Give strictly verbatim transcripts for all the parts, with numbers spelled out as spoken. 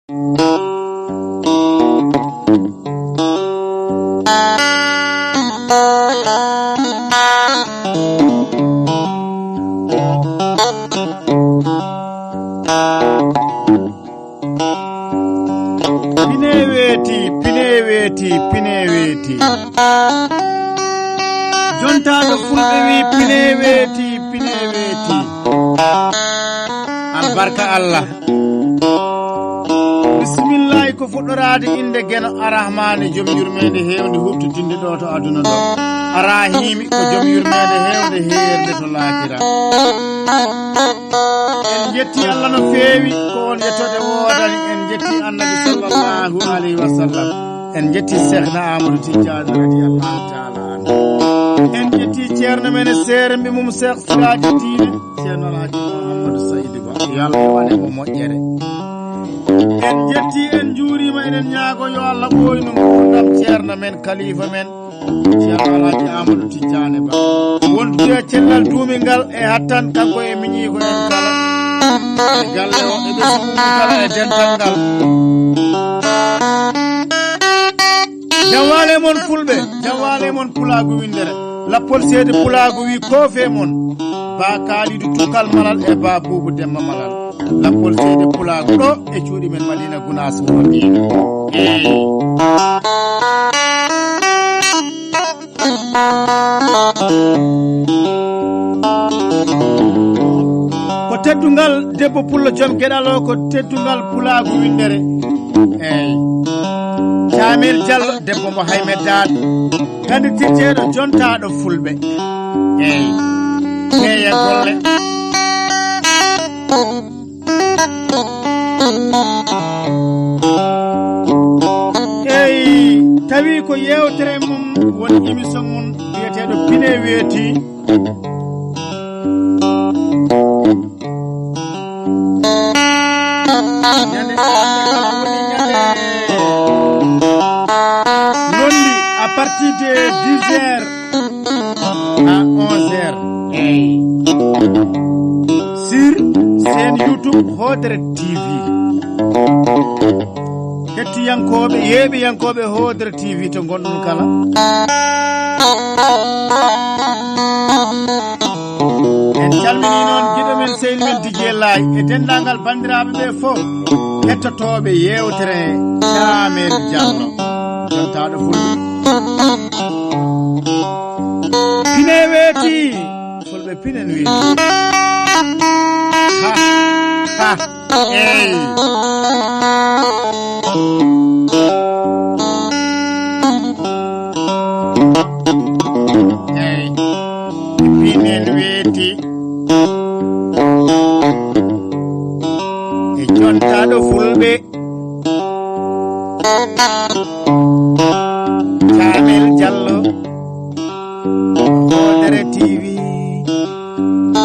Pine weeti, pine weeti, pine weeti. Jontaaɗo fulɓe wi pine weeti, pine weeti. Albarka Allah. Bismillahi ko fuɗɗoraade innde Geno Arahmaani, jom yurmeende heewnde huɓtitinde ɗo to aduna ɗo. Arahimi ko jom yurmeende heewnde heerde to laakira. En njetti Allah no feewi, ko on yettode woodani. En njetti Annabi sallallahu alayhi wa sallam. En njetti Seekhna Amadou Tidiane radiyallahu taala anhu. En njetti ceerno men e seere mbi mum Seekh Siraaji Diine, ceerno Alhaji Mouhamadou Saïdou Ba. Yo Allah waɗe mo moƴƴere. En njetti, en njuuriima, eɗen ñaago yo Allah ɓooynu nguurndam ceerno men, kalifa men, ceerno Alhaji Amadou Tidiane Ba. Wondude e cellal duumingal e hattan, kanko e miñiiko en kala. E galle o, e ɓesngu mum kala, e dental ngal. Jam waale mon fulɓe, jam waale mon pulaagu winndere. Lappol seede pulaagu wi koofe mon. Ba Kaalidu Tukkal Malal e Ba Buubu Demba Malal. Lappol seede pulaagu ɗo e cuuɗi men Madina Gunaas woni. Eey. Ko teddungal debbo pullo joom geɗal o, ko teddungal pulaagu winndere. Eey. Caamel Jallo, debbo mo Haymet Daat, ganndirteeɗo jontaaɗo fulɓe. Eey. Keeya golle. Eey, tawi ko yeewtere mum woni émission mum biyeteeɗo Pine Weeti. Ñande woni ñande lundi à partir de dix heures à onze heures. Eey. Sur chaîne YouTube Hoodere T V. Hettiyankooɓe, yeeɓiyankooɓe Hoodere T V to ngonɗon kala. En calminii noon giɗo men, sehil men Didier Laye e denndaangal banndiraaɓe ɓe fof hettotooɓe yeewtere Caamel Jallo. Jontaaɗo fulɓe. Pine weeti. Fulɓe pinen weeti. Ha, ha, eey. Eey. Pinen weeti. E jontaaɗo fulɓe. Caamel Jallo, Hoodere T V,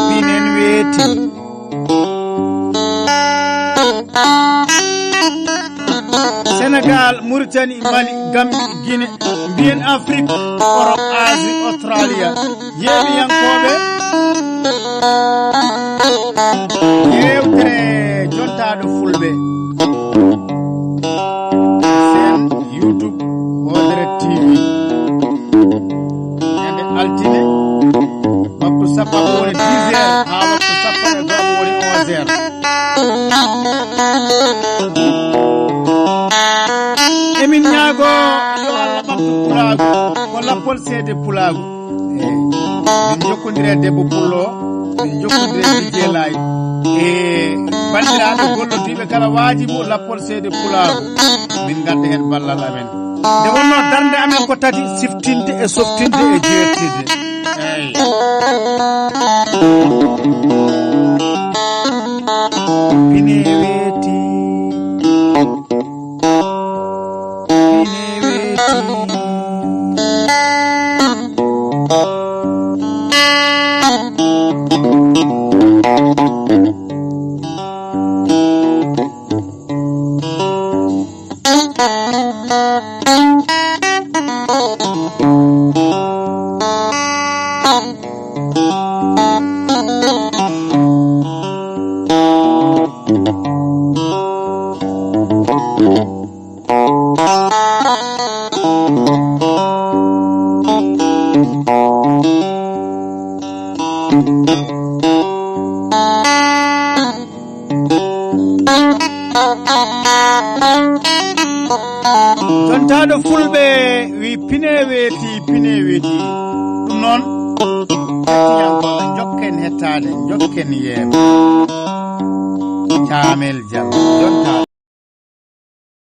pinen weeti. Senegal, Mauritanie, Mali, Gambie, Guinée, mbiyen Afrique, Europe, Asie, Australia. Yeeɓiyankooɓe yeewtere jontaaɗo fulɓe, seen YouTube Hoodere T V. Ñande altine, waktu sappo woni dix heures haa waktu sappo e go'o woni onze heures. Emin ñaago yo Allah ɓamtu pulaagu, ko lappol seede pulaagu. Eey. Min njokkondire debbo pullo, min njokkondire Didier Laye. E banndiraaɓe gollotiiɓe kala waajibu lappol seede pulaagu. Min ngadda heen ballal amen. Nde wonnoo darnde amen ko tati, siftinde e softinde e jeertinde. Eey. Pine weeti. Pine weeti. Jontaaɗo fulɓe wi pine weeti, pine weeti. Ɗum noon, hettiyankooɓe, njokken hettaade, njokken yeeɓa. Caamel Jal, jonta.